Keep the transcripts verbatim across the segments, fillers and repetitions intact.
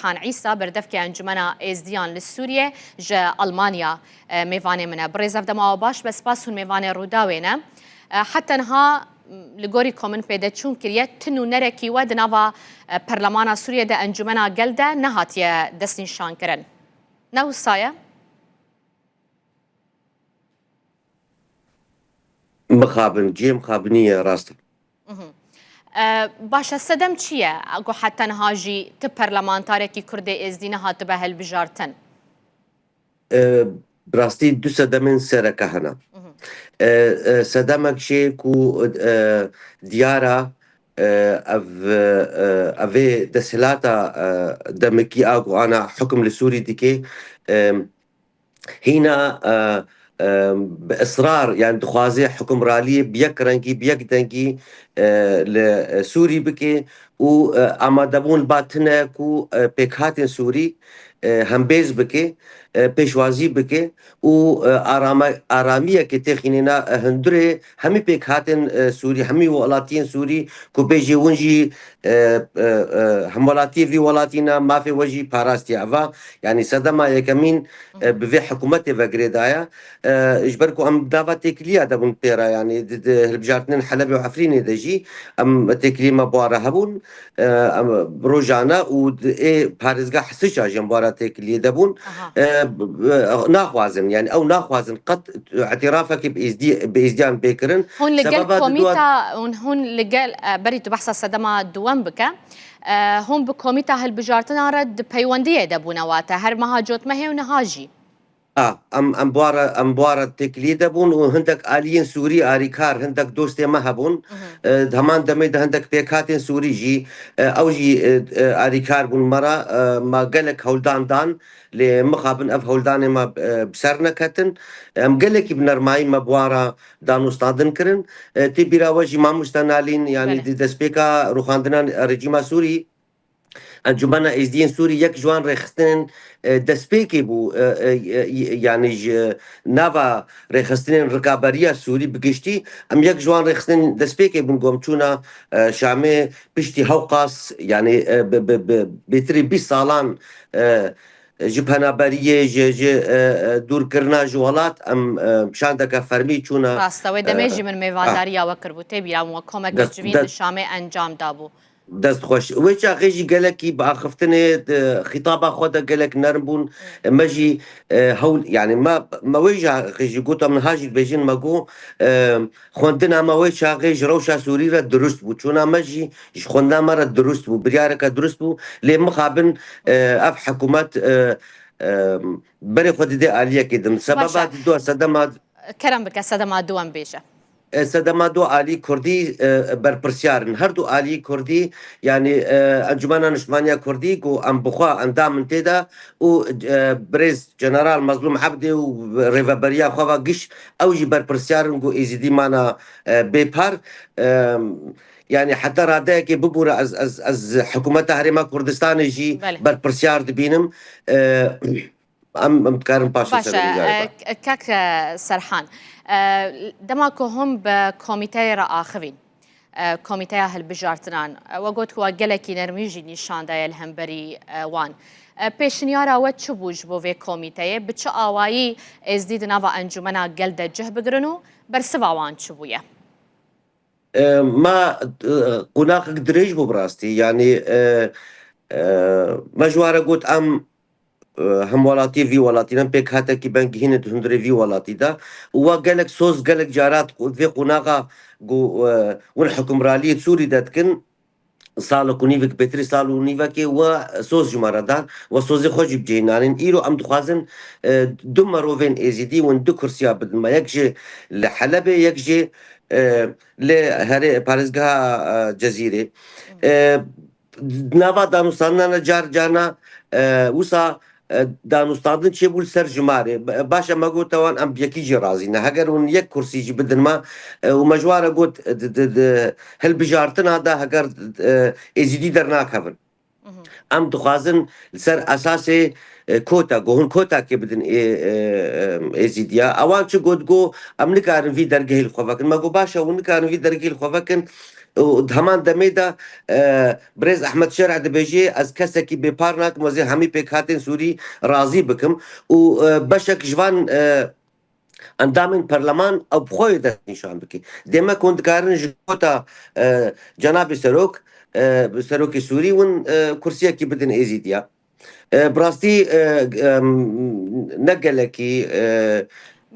Serhan Îsa, berdevkê Encumena Êzdiyan li Sûriyê, ji Almanya, e, mêvanê min e. Birêz, ev dema we baş be, spas hûn mêvanê Rûdawê ne. E, heta niha, m, li gorî ku min pêdeçûn kiriye, ti nûnerekî we di nava, e, Perlemana Sûriyê de, Encumena Gel de nehatiye destnîşankirin. Ne wisa ye? Mixabin, cihê mixabinî ye, rast e. Mhm. E, baş e, sedem çi ye? Ku heta niha jî ti parlamentarekî Kurdê Êzdî nehatibe hilbijartin? E, bi rastî du sedemên sereke hene. Mhm. E, e, sedemek jê ku, e, diyar e, e, ev, e, evê desthilata, e, demikî a ku ana hukum li Sûrî dike, e, hîna, e, e, bi israr, yani dixwaze hukimraliyê bi yek rengî, bi yek dengî, e, li, e, Sûrî bike û, e, amadebûn ba tune ku, e, pêkhatên Sûrî, e, hembêz bike, e, pêşwazî bike û, e, arama-, aramiyekê têxînê na, e, hundirê hemî pêkhatên, e, Sûrî, hemî welatiyên Sûrî ku bêjê win jî, e, e, e, hemwelatiyê vî welatî ne, mafê we jî parastiye. Eva, yani sedema yekemîn, e, bi vê hikûmetê ve girêdaye. E, ji ber ku em dava têkiliya de bûn pê re, yani di, di hilbijartinên Helebê û Efrînê de jî em têkiliyê me bi wa re hebûn. E, em rojane û di, ê parêzgeh Sica jî em bi wa re têkiliyê de bûn. Aha. E, b-, b-, naxwazin, yani ew naxwazin qet îtirafekê bi Êzdî-, bi Êzdiyan bê kirin. Hûn li gel Sebeba di dua komîta, hûn, hûn li gel, e, berî tu behsa sedema duwem bike. E, hûn bi komîta hilbijartinan re di peywendiyê de bûne, wate her meha cotmehê û niha jî? A, em, em bi wa re, em bi wa re têkiliyê de bûn û hindek aliyên Sûrî, arîkar, hindek dostê me hebûn. Mhm. E, di heman demê de hindek pêkhatên Sûrî jî, e, ew jî, e, e, arîkar bûn me re. E, me gelek hewldan dan, lê mixabin ev hewldanê me, e, bi ser neketin. Em gelekî bi nermayî me bi wa re danûstandin kirin. E, tê bîra we jî mamoste Nalîn, yanî Belê. di destpêka rûxandina rejîma Sûrî, Encûmena Êzdiyên Sûrî yek ji wan rêxistinên, e, destpêkê bû, e, e, e, yanî ji nava rêxistinên Rikaberiya Sûrî bi giştî, em yek ji wan rêxistinên destpêkê bûn ku em çûna, e, Şamê piştî hewqas, yanî, e, bi, bi, bi bêtirî bîst salan, e, ji penaberiyê, ji, ji, e, e, dûrkirina ji welat, em, e, şandeke fermî çûna, Rast e, wê demê e, jî min ah. mêvandariya we kiribû. Tê bîra min, we komeke Dest, civîn li dest. Şamê encam dabû. Dest xweş. Wê çaxê jî gelekî bi axiftinê di xîtaba xwe de gelek nerm bûn. Hmm. Me jî, e, hewl, yani me, me wê çaxê jî got, em niha jî dibêjin, me got, e, xwendina me wê çaxê ji rewşa Sûrî re dirust bû. Çûna me jî ji xwendina me re dirust bû. Biryareke dirust bû. Lê mixabin, e, ev hikûmet, e, e, berê xwe dide aliyekê din. Sebeba Baş e. di dua sedema Kerem bike, sedema duwem bêje. E, sedema du alî kurdî, e, berpirsyar in. Her du alî kurdî, yanî, e, Encûmena Niştimaniya Kurdî ku em bi xwe endam in tê de û, e, birêz General Mezlûm Ebdê û rêveberiya xwe ve giş, ew jî berpirsyar in ku Êzidî mana, e, bêpar. E, yanî heta radeyekê bibûre ez, ez, ez hikûmeta Herêma Kurdistanê jî Belê. berpirsyar dibînim. E, Em, em dikarin paşê Baş e, ser vê carê e, de. k-, kak, e, Serhan, e, dema ku hûn bi komîteyê re axivîn, e, komîteya hilbijartinan, e, we got ku we gelekî nermî jî nîşan daye li hemberî, e, wan. E, pêşniyara we çi bû ji bo vê komîteyê? Bi çi awayî Êzdî di nava Encûmena Gel de cih bigirin û bersiva wan çi bûye? E, ma, e, qonaxek dirêj bû bi rastî. Yanî, e, e, me ji wan re got em, e, hemwelatiyê vî welatî ne, pêkhatekî bengihîn e di hundirê vî welatî de. Û we gelek soz, gelek cara di qo-, vê qonaxa ku, e, hûn hukimraliyê Sûrî de dikin, salek û nîvek, bêtirî sal û nîvekê we soz ji me re dan, we sozê xwe jî bi cihê nanîn. Îro em dixwazin, e, du merovên Êzidî win du kursiya bidin me. Yek jî li Helebê, yek jî, e, li herê parêzgeha, e, Cezîrê. E, di nava danûstandinan de car carna, e, wisa, e, danûstandin çêbû li ser jimarê. Ba-, baş e, me got wan em bi yekî jî razî ne. Heger hûn yek kursî jî bidin me, e, û me ji wan re got, e, di, di, di hilbijartina de heger, e, Êzidî dernakevin. Mhm. Em dixwazin li ser esasê, e, kota, ku hûn kotakê bidin ê, e, e, Êzidiya. Ewan çi got, got, em nikarin vî dergehê li xwe vekin. Me got, baş e, hûn nikarin vî dergehê li xwe vekin. Û di heman demê de, e, birêz Ehmed Şerh dibêje, ez kesekî bêpar nakim, ez ê hemî pêkhatên Sûrî razî bikim. Û, e, beşek ji van, e, endamên perleman ew bi xwe yê destnîşan bike. Dê me ku hûn dikarin ji kota, e, cenabê serok, e, serokê Sûrî win, e, kursiyekî bidin Êzîdiya. E, bi rastî, e, em, ne gelekî, e,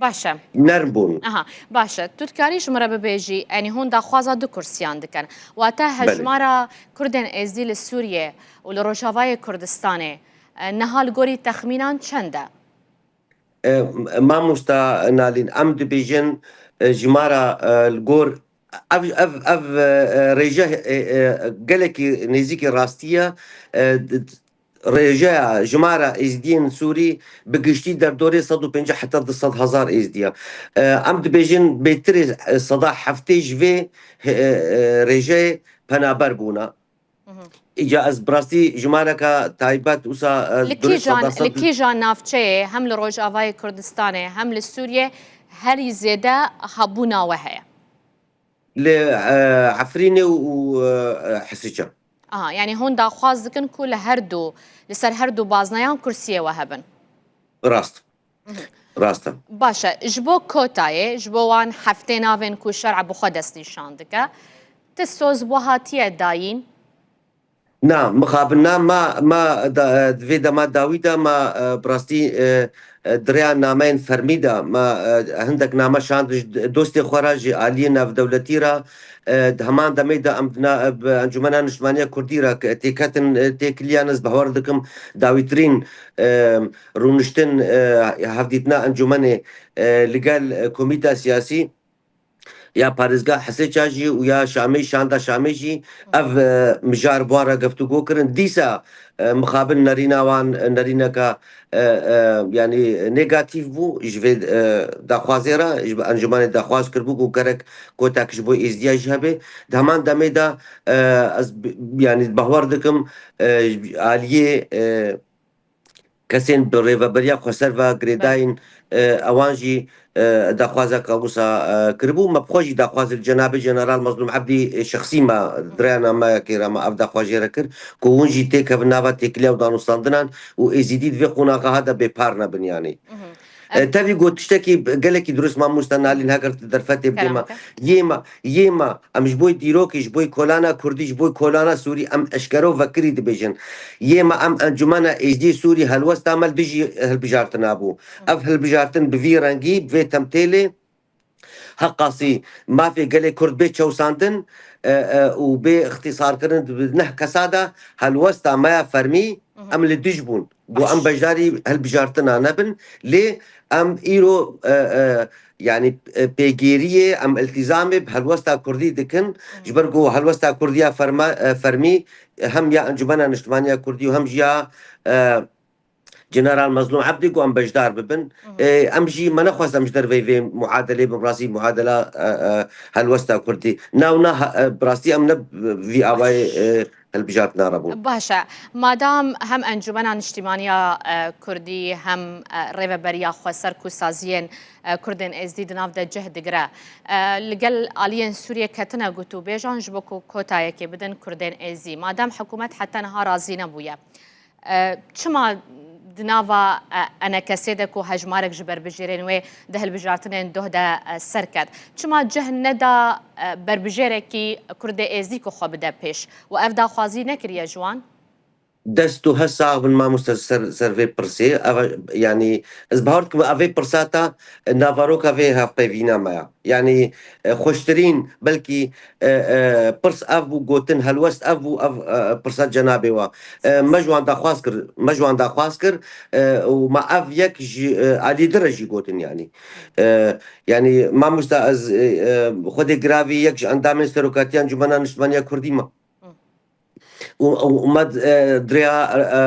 Baş e. nerm bûn. Aha, baş e. Tu dikarî ji min re bibêjî, yanî hûn daxwaza du kursiyan dikin. Wate Belê. hejmara Kurdên Êzdî li Sûriyê û li Rojavayê Kurdistanê, e, niha li gorî texmînan çend e? E, mamosta Nalîn, em dibêjin, e, jimara, e, li gor ev, ev, ev, e, e, rêje, e, e, gelekî nêzîkî rastî ye. E, d-, rêjeya jimara Êzdiyên Sûrî bi giştî derdorê sed û pêncî heta du sed hezar Êzdiya. E, em dibêjin bêtirê, e, seda heftê ji vê, e, e, e, rêjeyê penaber bûne. Mhm. Îca ez bi rastî jimareka taybet wisa, e, Li durê kîjan, seda sed li kîjan navçeyê hem li Rojavayê Kurdistanê hem li Sûriyê herî zêde hebûna we heye? Li, e, Efrînê û, û, e, Hisican. Aha, yanî hûn daxwaz dikin ku li her du, li ser her du bazneyan kursiyê we hebin? Rast. Mhm. Rast e. Baş e. Ji bo kotayê, ji bo wan heftê navên ku şer'a bi xwe destnîşan dike, ti soz bo hatiye dayîn? Na, mixabin na, ma, ma da, di vê dema dawî de ma, e, bi rastî, e, e, di rêya nameyên fermî de ma, e, hindek name şand ji dostê xwe re, ji aliyê navdewletî re, e, di heman demê de em di na, bi Encûmena Niştimaniya Kurdî re ke-, têketin, e, têkiliyan, ez bawer dikim dawîtirîn, e, rûniştin, e, hevdîtina encûmenê, e, li gel, e, komîta siyasî ya parêzgeha Hisêça jî û ya Şamê, şanda Şamê jî ev, e, mijar bi wan re geftûgo kirin. Dîsa, e, mixabin nerîna wan, e, nerîneka, e, e, yanî negatîf bû ji vê, e, daxwazê re, ji encûmenê daxwaz kiribû ku gerek kotek ji bo Êzdiya jî hebe. Di heman demê de, e, ez bi-, yanî bawer dikim, e, aliyê, e, kesên bi rêveberiya xweser ve girêdayîn, e, ewan jî, e, daxwazeke wisa, e, kiribû. Me bi xwe jî daxwaz li cenabê Jeneral Mezlûm Ebdî, e, şexsî me di rêya nameyekê re me ev daxwaz jê re kir ku hûn jî têkevin nava têkiliya û danûstandinan û Êzîdî di vê qonaxa de bêpar nebin, yanî. Mhm. E, tevî got tiştekî gelekî dirust, mamosta Nalîn, heger tu derfetê bidê me. Kerem ke. Yê me, yê me, em ji bo dîrokê, ji bo kolana Kurdî, ji bo kolana Sûrî, em eşkero vekirî dibêjin. Yê me em Encûmena Êzdî Sûrî helwesta me li dijî hilbijartina bû. Ev hilbijartin bi vî rengî, bi vê temtêlê, heqasî mafê gelê Kurd bê çewsandin, e, e, û bê ixtîsarkirin di neh kesa de helwesta me ya fermî, Mhm. em li dij bûn. Got em Baş. beşdarî hilbijartina nebin, lê em îro, e, e, yanî, e, pêgêriyê, em iltîzamê bi helwesta Kurdî dikin, Mhm. ji ber ku helwesta Kurdiya ferma-, e, fermî, e, hem ya Encûmena Niştimaniya Kurdî û hem jî ya, e, Jeneral Mezlûm Ebdî ku em beşdar bibin. Mhm. E, em jî me nexwest em ji derveyî vê muadelê bin, rastî muadela, e, e, helwesta Kurdî. Na û na, e, bi rastî em ne vî awayê, e, hilbijartina re bûn. Baş e. Madam hem Encûmena Niştîmaniya, e, Kurdî hem, e, Rêveberiya Xweser ku saziyên, e, Kurdên Êzdî di nav de cih digire, e, li gel aliyên Sûriyê ketine gotûbêjan ji bo ku kotayekê bidin Kurdên Êzdî. Madem hikûmet heta niha razî nebûye, E, çima di nava, e, enekesê de ku hejmarek ji berbijêrên wê di hilbijartinên doh de, e, ser ket? Çima cih neda, e, berbijêrekî Kurdê Êzî ku xwe bide pêş û ev daxwazî nekiriye ji wan? Dest û hest sax bin mamoste ser, ser vê pirsê. Ev, yanî, ez bawer dikim ev vê pirsa ta naveroka vê hevpeyvîna me ya. Yanî, e, xweştirîn, belkî, e, e, pirs ev bû gotin, helwest ev bû, ev, e, pirsa cenabê we. E, me ji wan daxwaz kir, me ji wan daxwaz kir, e, û me ev yek ji, e, alî din re jî gotin, yanî. E, yanî, mamosta ez, e, e, xwedê giravî yek ji endamên serokatiya Encûmena Niştimaniya Kurdî me. Û, û, û me, e, di rêya, e,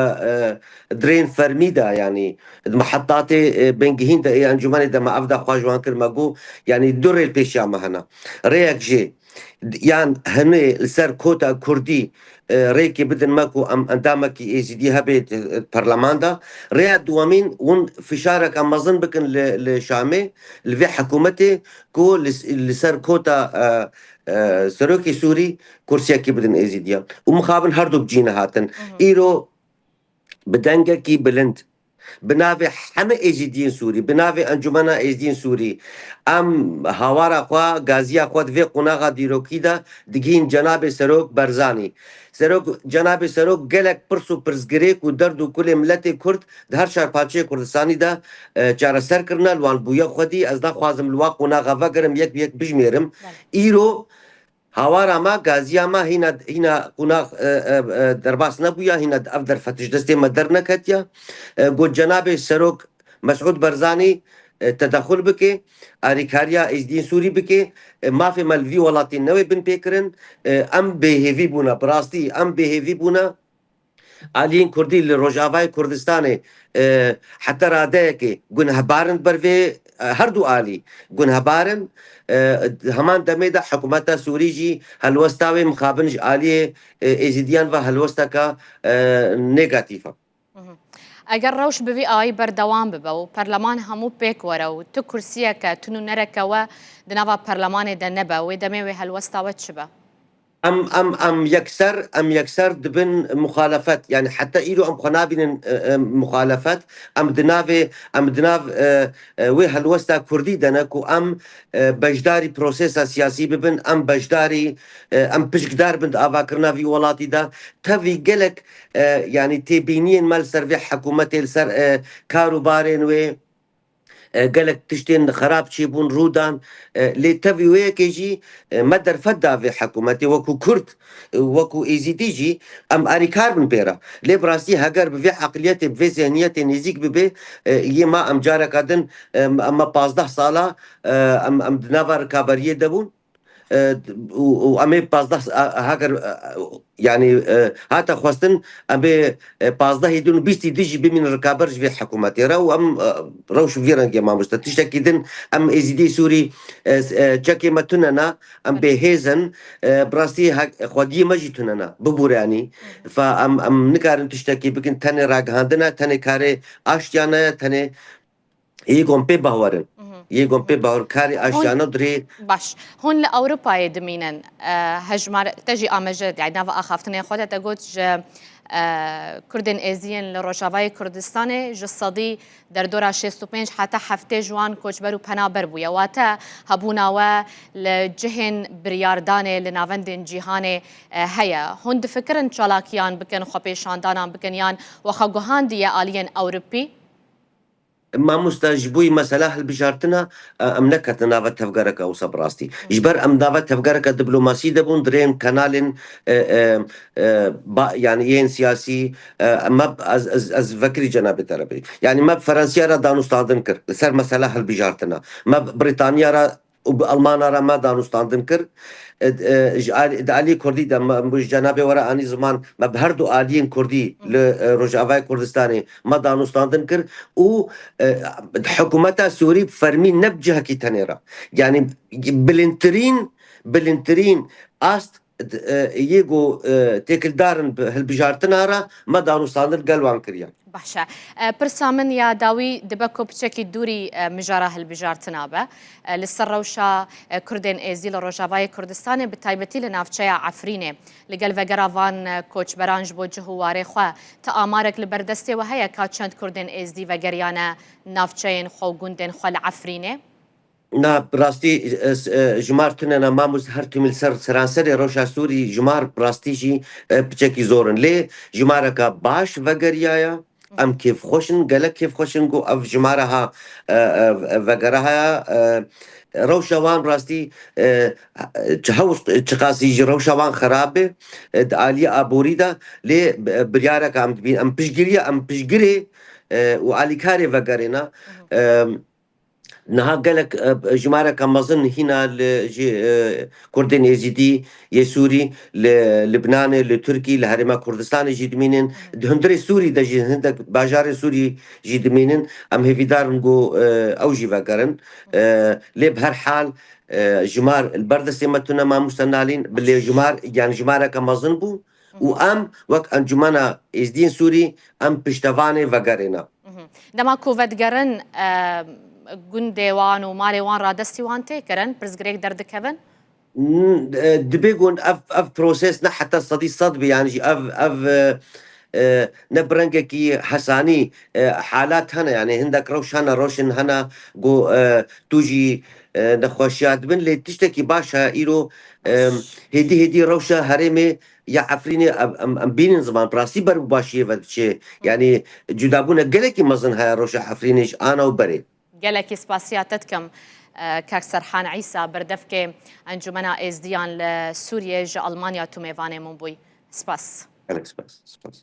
e, di rêyên fermî de, yanî di mihetatê, e, bingehîn de ê encûmenê de me ev daxwaz ji wan kir, me got, yanî du rê li pêşiya me hene. Rêyek jê, yan hinê li ser kota Kurdî, e, rêkê bidin me ku em endamekî Êzîdî hebe, e, perleman de. Rêya duwemîn, hûn fişareke mezin bikin li, li Şamê, li vê hikûmetê ku li, li ser kota, e, e, serokê Sûrî kursiyekî bidin Êzîdiyan. Û mixabin her du bi cî nehatin. Îro bi dengekî bilind, bi navê heme Êzîdiyên Sûrî, bi navê Encûmena Êzîdiyên Sûrî, em hawara xwe, gaziya xwe di vê qonaxa dîrokî de digihîn cenabê Serok Berzanî. Serok, cenabê Serok gelek pirs û pirsgirêk û derd û kulê miletê Kurd di her çar parçeyê Kurdistanî de, e, çareser kirine, li wan bûye xwedî. Ez naxwazim li wan qonaxa vegerim, yek bi yek bijmêrim. Belê. Îro hawara me, gaziya me hîna, hîna qonax, e, e, e, derbas nebûya, hîna ev derfet ji destê me derneketiya. E, got cenabê Serok Mesûd Berzanî, e, tedexul bike, arîkariya Êzdiyên Sûrî bike, e, mafê me li vî welatî newê binpêkirin, e, em bêhêvî bûne, bi rastî em bêhêvî bûne. Aliyên Kurdî li Rojavayê Kurdistanê, e, heta radeyekê gunehbar in ber vê, e, her du alî gunehbar in. E, di heman demê de hikûmeta Sûrî jî helwesta wê mixabin ji aliyê, e, Êzîdiyan ve helwesteke, e, negatîf e. Mhm. Eger rewş bi vî awayî berdewam bibe û perleman hemû pêk were û tu kursiyeke, tu nûnereke we di nava perlemanê de nebe, wê demê wê helwesta we çi be? Em, em, em yekser, em yekser dibin muxalefet. Yani heta îro em xwe nabînin, e, e, muxalefet. Em di navê, em di nav, e, e, wê helwesta Kurdî de ne ku em, e, beşdarî prosesa siyasî bibin, em beşdarî, e, em pişkdar bin di avakirina vî welatî de. Tevî gelek, e, yani têbîniyên me li ser vê hikûmetê, li ser, e, kar û barên wê, e, gelek tiştên xerab çêbûn, rû dan. E, lê tevî wê yekê jî, e, me derfet da vê hikûmetê wekû Kurd, e, wekû Êzîdî jî em alîkar bin pê re. Lê bi rastî heger bi vê eqliyetê, bi vê zihniyetê nêzîk bibe, e, yê ma em careka din, e, em me pazdeh sala, e, em, em di nava rikaberiyê de bûn. E, û, û em ê pazdeh, e, heger, e, yani, e, hate xwestin, em ê, e, pazdehî din û bîstî din jî bimînin rikaber ji vê hikûmetê re û em, e, rewş vî rengê mamoste. Tiştekî din em Êzîdî Sûrî, e, s-, e, çekê me tune ne, em bêhêz in, e, bi rastî hek-, xwediyê me jî tune ne. Bibûre yanî. Fa em, em nikarin tiştekî bikin, tenê ragihandine, tenê karê aştiya ne ye, tenê Yê gon pê bawer in. Mhm. Yê gon pê bawer karê aştiyane dirê. Baş. Hûn li Ewropayê dimînin. E, hejmar-, te jî amaje, yani nava axaftinê xwe de te got ji, e, Kurdên Êziyên li Rojavayê Kurdistanê ji sedî derdora şêst û pênc heta heftê ji wan koçber û penaber bûye. Wate hebûna we li cihên biryardanê li navendên cîhanê, e, heye. Hûn difikirin çalakiyan bikin, xwepêşandanan bikin yan we xwe guhandiye aliyên Ewropî? Mamoste, ji bo mesela hilbijartina, e, em neketin nava tevgereke wisa bi rastî. Ji ber em nava tevgereke diplomasî de bûn, di rêyên kanalên, e, e, e, ba-, yani yên siyasî, e, me, ez, ez, ez vekirî cenabê te re bêjim. Yani me bi Ferensiya re danûstandin kir li ser mesela hilbijartina. Me bi Brîtaniya re û bi Almana re me danûstandin kir. E, e, ji alî, di alî Kurdî de me, ji cenabê we re anî ziman, me bi her du aliyên Kurdî li, e, Rojavayê Kurdistanê me danûstandin kir û, e, hikûmeta Sûrî bi fermî ne bi cihekî tenê re. Yani bilindtirîn, bilindtirîn ast, e, yê ku, e, têkildar in bi hilbijartina re me danûstandin gel wan kiriye. Baş e. E, pirsa min ya dawî dibe ku piçekî dûrî, e, mijara hilbijartina be. E, li ser rewşa, e, Kurdên Êzî li Rojavayê Kurdistanê, bi taybetî li navçeya Efrînê, li gel vegera van, e, koçberan ji bo cih û warê xwe, ti amarek li ber destê we heye ka çend Kurdên Êzdî vegeriyane navçeyên xwe û gundên xwe li Efrînê? Na, bi rastî, e, s-, e, jimar tune ne, Mamoste, her timî li ser seranserê rewşa Sûrî jimar bi rastî jî, e, piçekî zor in. Lê jimareke baş vegeriyaye, em kêfxweş in, gelek kêfxweş in ku ev jimara ha, e, e, vegera haya, e, rewşa wan rastî, e, çi hew-, çiqasî jî rewşa wan xerab be, e, di aliyê aborî de, lê, e, biryareke em dibîn, em piştgiriye, em piştgirê, e, û alîkarê vegerê ne. E, Niha gelek, e, jimareke mezin hîna li ji, e, Kurdên Êzîdî yê Sûrî li Libnanê, li Tirkî, li Herêma Kurdistanê jî dimînin. Di hundirê Sûrî de jî, hindek bajarên Sûrî jî dimînin. Em hêvîdar in ku, e, ew jî vegerin. E, lê bi her hal, e, jimar li ber destê me tune, mamoste Nalîn, bi lê jimar, yani jimareke mezin bû û em wek Encûmena Êzdiyên Sûrî em piştevanê vegerê ne. Mhm. Dema ku vedigerin, e, gundê wan û malê wan radestî wan tê kirin, pirsgirêk derdikevin? N- e, dibê ku ev, ev proses ne heta sedî sed be, yani jî ev, ev, e, e, ne bi rengekî hesanî, e, halat hene, yani hindek rewş hene, rewşên hene ku, e, tu jî, e, nexweşiya dibin, lê tiştekî baş e îro, e, hêdî hêdî rewşa herêmê ya Efrînê em, em, em bînin ziman, bi rastî ber bi başiyê ve diçe. Yani cudabûne gelekî mezin heye rewşa Efrînê ji ana û berê. Gelekî spasiya te dikim, e, Kak Serhan Îsa, berdevkê Encûmena Êzdiyan li Sûriyê, ji Almanya tu mêvanê min bûyî. Spas. Gelek spas. Spas.